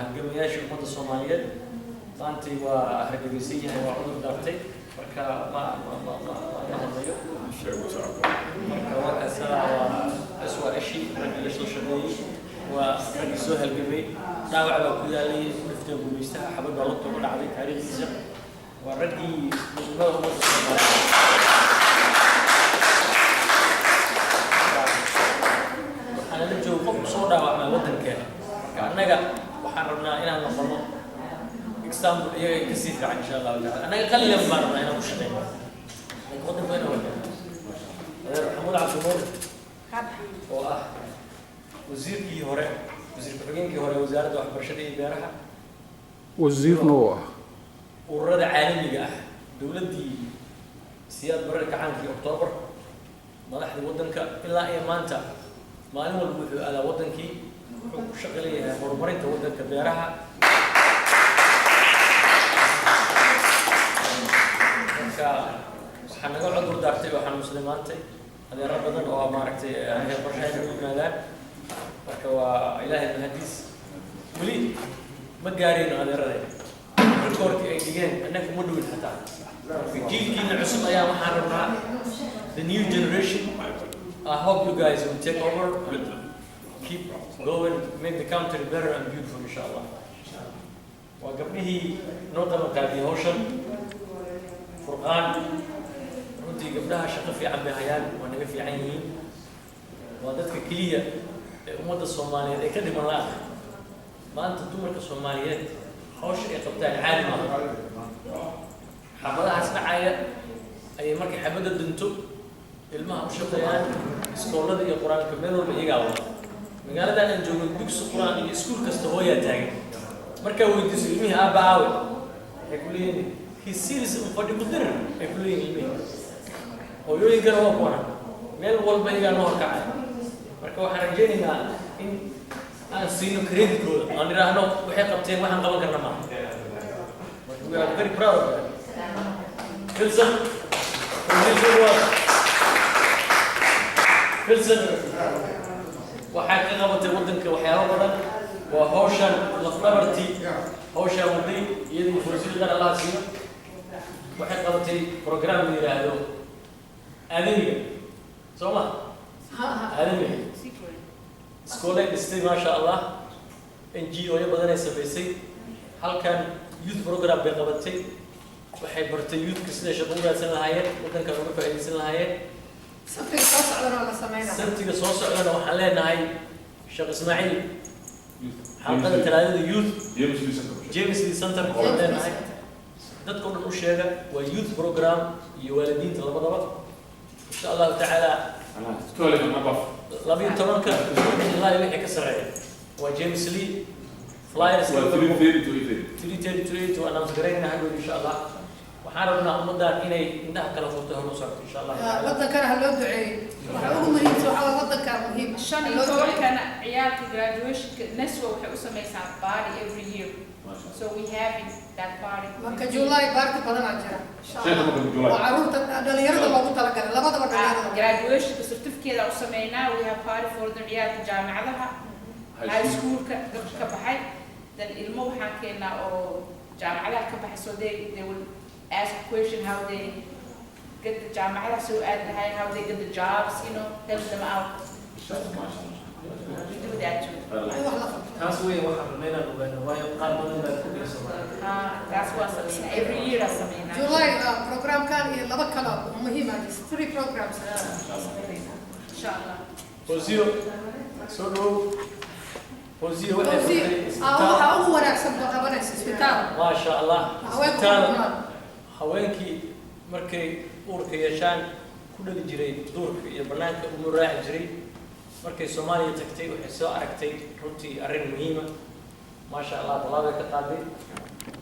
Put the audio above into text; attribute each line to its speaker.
Speaker 1: Halgamayaashii ummadda Soomaaliyeed. Maantay waa hargeysan yahay, waa cudur daartay, marka ma hadlayo. Marka waa kaasa, waa SYL raggii la soo shaqeeyey, waa raggii soo halgamay. Dhaawac baa ku yaalay, ku dhifteen gumaystaha, xabad baa lugta uga dhacday. Taariikhdiisa waa raggii midnimada ummadda Soomaaliyeed. Waxaana la jooga qof soo dhaawacmay waddankeena. Marka annaga waxaan rabnaa inaan noqono example iyaga kasii fiican, insha Allahu tacala. Annaga qalilan baan rabnaa inaan ku shaqeyno, laakiin waddanku inaan wadana. Adeer Maxamuud Cabdinuur oo ah wasiirkii hore, wasiir ku-xigeenkii hore wasaaradda waxbarashada iyo beeraha,
Speaker 2: wasiirna uu ah
Speaker 1: ururada caalamiga ah, dowladdii Siyaad Barre, kacaankii Octoobar, madaxdii waddanka ilaa iyo maanta, maalin walba wuxuu aadaa waddankii, wuxuu ku shaqo leeyahay horumarinta waddanka, beeraha. Marka waxaa naga cudur daartay oo xanuunsaday maantay adeero badan oo maaragtay heer qorshaha u yimaadaan. Marka waa Ilaahay mahadiis, weli ma gaarayno adeeradeen rikoorkii ay dhigeen, annaga uma dhowin xataa. Marka jiilkiina cusub ayaa waxaan rabnaa, the new generation, I hope you guys will take over and keep going, make the country better and beautiful, inshallah. Waa gabdhihii noo qaban qaadiyay hawshan Furqaan. Runtii gabdhaha shaqo fiican bay hayaan, waa naga fiican yihiin. Waa dadka keliya ee ummadda Soomaaliyeed ay ka dhiman la-ah. Maanta dumarka Soomaaliyeed hawsha ay qabtaan caadi maaha. Xabadahaas dhacaya ayay markay xabadda dinto ilmaha u shaqeeyaan, iskoolada iyo qur-aanka meel walba iyagaa wada. Magaaladan aan joogno dugsi qur-aan iyo iskuul kasta hooyaa taagan. Markaa weydiiso ilmihii, "Aabba aawe?" waxay ku leeyihin, "He's serious, un fadhi ku dirir," ay ku leeyihin ilmihii. Hooyooyinkana waa kuwana, meel walba iyagaa noo horkacay. Marka waxaan rajaynaynaa in aan siino creditkooda, aan idhaahno waxay qabteen waxaan qaban karna maaha. Marka we are very proud of that. Filson Filson waa Filson, waxay ka qabatay waddanka waxyaabo badan. Waa hawshan lafdhabartii hawshaan waday, iyadii Fawsiil qar Allaha siiyo. Waxay qabatay program la yidhaahdo aadamiga, soo ma aadamiga iskoolay dhistay, maasha Allah. NGO-yo badanay samaysay. Halkan youth program bay qabatay. Waxay bartay youthka siday shaqo u raadsan lahaayeen, waddankan uga faa'iidaysan lahaayeen.
Speaker 3: Sabtiga soo socdana waa la sameynaa.
Speaker 1: Sabtiga soo socdana waxaan leenahay Sheekh Ismaaciil, xalqada Talaadada youth, James Lee Center waxaan leenahay dadka o dhan u sheega, waa youth program iyo waalidiinta labadaba, insha Allahu tacaala. 12-ka ilaa iyo wixii ka sarreeya waa James Lee. Flyers 3:30 to 8 waa announce garaynayna hadhow, insha Allah. Waxaan rabnaa ummaddan inay indhaha kala furto, hor u socoto, insha Allah tacaala.
Speaker 3: Wadankana ha loo duceeyo. Waxa ugu muhiimsan waxaa waye wadankaa muhiim.
Speaker 4: Shan
Speaker 3: Ha
Speaker 4: iyo
Speaker 3: loo duceeyo.
Speaker 4: tobankana ciyaalka graduationka NSWA waxay u sameysaa party every year, so we having that party.
Speaker 3: Marka July party badanaa jira, insha Allah, oo caruurta dhalinyarada loogu talagalay, labadaba dhalinyarada.
Speaker 4: Graduationka certificate u sameynaa. We have party for the ciyaalka jaamacadaha, high schoolka dadka ka baxay. Then ilmo waxaan keenaa oo jaamacadaha ka baxay, so they will ask question how they get the jaamacadaha soo aadi lahayn, how they get the jobs, help them out. We do that too.
Speaker 3: In wax la qabto.
Speaker 1: Taas wey waxaan rabnay inaan ogaano, waayo qaar badan baa ku dhiga Soomaaliya.
Speaker 4: Ah, taas waa sameynaa every year aa sameynaa.
Speaker 3: July programkan iyo laba kale oo muhiim ah, three programs aa sameynayna.
Speaker 4: Insha Allah.
Speaker 1: Fawziyo, soo dhawow. Fawziyo waxay
Speaker 3: Fawzi,
Speaker 1: furtay isbitaal.
Speaker 3: Waxa ugu wanaagsan baa qabanaysa isbitaal.
Speaker 1: Maasha Allah.
Speaker 3: Haweenku
Speaker 1: Isbitaal
Speaker 3: ku kulmaan.
Speaker 1: Haweenkii markay uurka yeeshaan ku dhali jiray duurka iyo banaanka umu raaci jiray. Markay Soomaaliya tagtay waxay soo aragtay runtii arrin muhiima. Maasha Allah, tallaabay ka qaaday.